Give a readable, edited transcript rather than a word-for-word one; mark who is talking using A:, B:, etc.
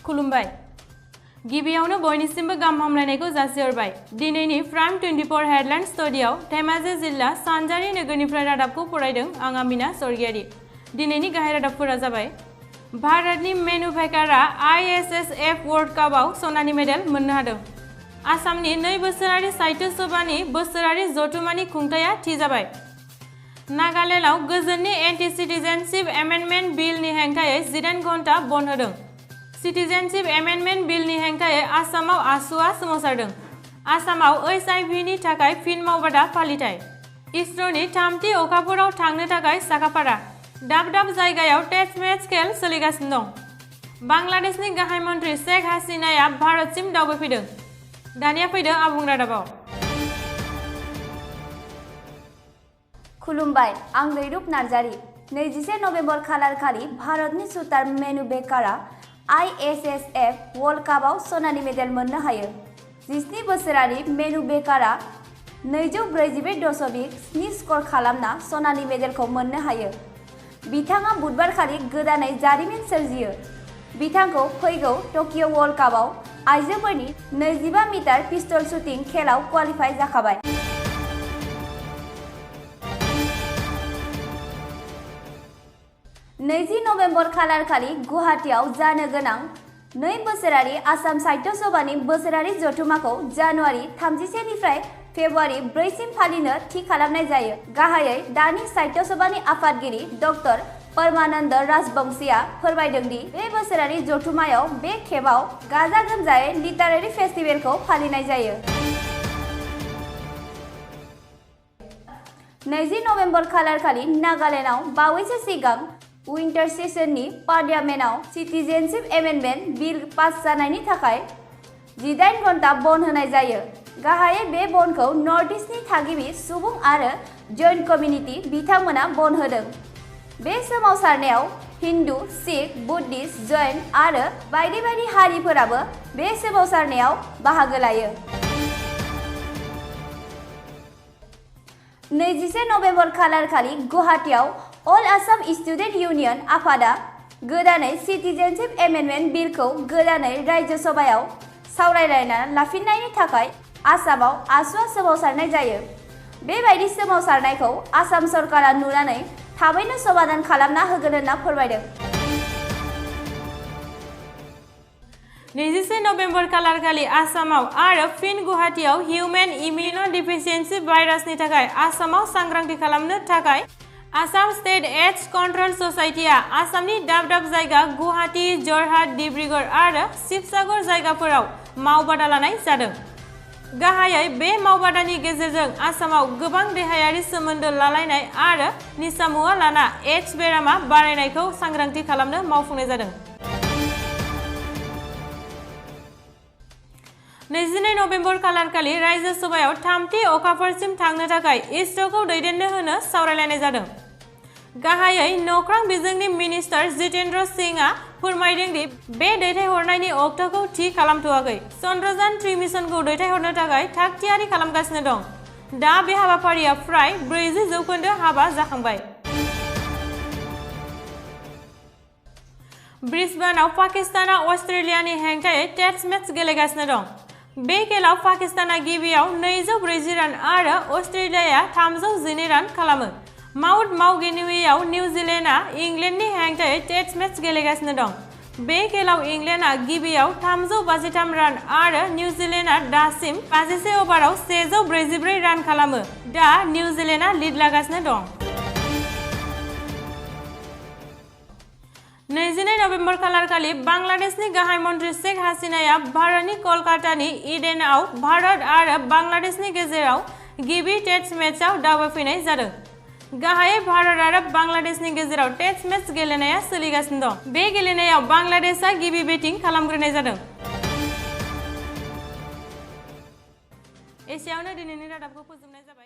A: खुलुमबाय गिबियावनो बयनिसिमबो गाहाम हामलायनायखौ जासिहरबाय दिनैनि प्राइम 24 हेडलाइन स्टुडियाव धेमाजि जिल्ला सानजारि नोगोरनिफ्राय रादाबखौ फरायदों आं आमिना सरगियारि दिनैनि गाहाय रादाबफोरा जाबाय भारतनि मेनुफेक्चारआ ISSF वर्ल्ड कापआव सनानि मेडेल मोननो हादों आसामनि 2 बोसोरारि साहित्य सभानि बोसोरारि जथुमानि खुंथाया थि जाबाय नागालेन्डआव गोजोननि एन्टि सिटिजेनशिप एमेन्डमेन्ट बिलनि हेंथायै 18 घन्टा बन्द होदों सिटिजेनशिप एमेन्डमेन्ट बिलनि हेंथायै आसामाव आसुआ सोमावसारदों आसामाव HIV नि थाखाय फिन मावबादा फालिथाय इसरोनि 3थि अखाफोराव थांनो थाखाय साखाफारा दाब दाब जायगायाव टेस्ट मेच खेल सोलिगासिनो दं बांलादेशनि गाहाय मन्थ्रि शेख हासिनाया भारतसिम दावबायफैदों दानिया फैदो आबुं रादाबाव
B: खुलुमबाय आं दैरुप नार्जारि 21 नभेम्बर खालारखालि भारतनि सुटार मेनुफेक्चारआ ISSF वर्ल्ड कापआव सनानि मेडेल मोननो हायो 17 बोसोरारि मेनुफेक्चारआ 242.7 स्कर खालामना सनानि मेडेलखौ मोननो हायो बिथाङा बुधबारखालि गोदानै जारिमिन सोरजियो बिथांखौ फैगौ टकिअ वर्ल्ड कापआव आइजोफोरनि 25 मिटार पिस्तल शुटिं खेलाव क्वालिफाइ जाखाबाय 20 नभेम्बर खालारखालि गुवाहाटीआव जानो गोनां 2 बोसोरारि आसाम साहित्य सभानि बोसोरारि जथुमाखौ जानुवारि 31 निफ्राय फेब्रुवारि 4 सिम फालिनो थि खालामनाय जायो गाहायै दानि साहित्य सभानि आफादगिरि डक्टर परमानन्द राजबंशीआ फोरमायदों दि बे बोसोरारि जथुमायाव बे खेबाव गाजा गोमजायै लिटारेरि फेस्टिभेलखौ फालिनाय जायो 20 नभेम्बर खालारखालि नागालेन्डआव बावैसो सिगां विन्टार सेसननि पार्लियामेन्टआव सिटिजेनशिप एमेन्डमेन्ट बिल पास जानायनि थाखाय 18 घन्टा बन्द होनाय जायो गाहायै बे बन्दखौ नर्थ इस्टनि थागिबि सुबुं आरो जैन कमिउनिटि बिथांमोना बन्द होदों बे सोमावसारनायाव हिन्दु सिख बुद्धिस्ट जैन आरो बायदि बायदि हारिफोराबो बे सोमावसारनायाव बाहागो लायो 21 नभेम्बर खालारखालि गुवाहाटीआव अल आसाम स्टुडेन्ट इउनियन आफादा गोदानै सिटिजेनशिप एमेन्डमेन्ट बिलखौ गोदानै रायजो सभायाव सावरायलायना लाफिननायनि थाखाय आसामाव आसुआ सोमावसारनाय जायो बेबायदि सोमावसारनायखौ आसाम सरकारा नुनानै थाबैनो समाधान खालामना होगोन होनना फोरमायदों
A: 21 नभेम्बर खालारखालि आसामाव आरो फिन गुवाहाटीआव हिउमेन इमिउनो डिफिसियेन्सि भाइरासनि थाखाय आसामाव सांग्रांथि खालामनो थाखाय आसाम स्टेट एड्स कन्ट्रोल ससाइटिआ आसामनि दाब दाब जायगा गुवाहाटी जरहाट डिब्रुगड़ आरो शिबसागर जायगाफोराव मावबादा लानाय जादों गाहायै बे मावबादानि गेजेरजों आसामाव गोबां देहायारि सोमोन्दो लालायनाय आरो निसा मुवा लाना एड्स बेरामा बारायनायखौ सांग्रांथि खालामनो मावफुंनाय जादों 22 नभेम्बर खालारखालि रायजो सभायाव 3थि अखाफोरसिम थांनो थाखाय इसरोखौ दैदेननो होनो सावरायलायनाय जादों गाहायै नख्रां बिजोंनि मिनिस्टार जितेन्द्र सिंहआ फोरमायदों दि बे दैथायहरनायनि अक्ट'खौ थि खालामथ'वाखै चन्द्रयान 3 मिशनखौ दैथायहरनो थाखाय थाग थियारि खालामगासिनो दं दा बे हाबाफारिया फ्राय 40% हाबा जाखांबाय ब्रिसबेनआव पाकिस्तानआ अस्ट्रेलियानि हेंथायै टेस्ट मेच गेलेगासिनो दं बे खेलाव पाकिस्तानआ गिबियाव 240 रान आरो अस्ट्रेलियाया 312 रान खालामो माउथ माउगिनियाव निउजिलेन्डआ इंलेन्डनि हेंथायै टेस्ट मेच गेलेगासिनो दं बे खेलाव इंलेन्डआ गिबियाव 353 रान आरो निउजिलेन्डआ दासिम 51 अभाराव 144 रान खालामो दा निउजिलेन्डआ लिड लागासिनो दं 22 नभेम्बर खालारखालि बांलादेशनि गाहाय मन्थ्रि शेख हासिनाया भारतनि कलकातानि इडेनआव भारत आरो बांलादेशनि गेजेराव गिबि टेस्ट मेचआव दावबायफैनाय जादों गाहायै भारत आरो बांलादेशनि गेजेराव टेस्ट मेच गेलेनाया सोलिगासिनो दं बे गेलेनायाव बांलादेशआ गिबि बेटिं खालामग्रोनाय जादों एसेयावनो दिनैनि रादाबखौ फोजोबनाय जाबाय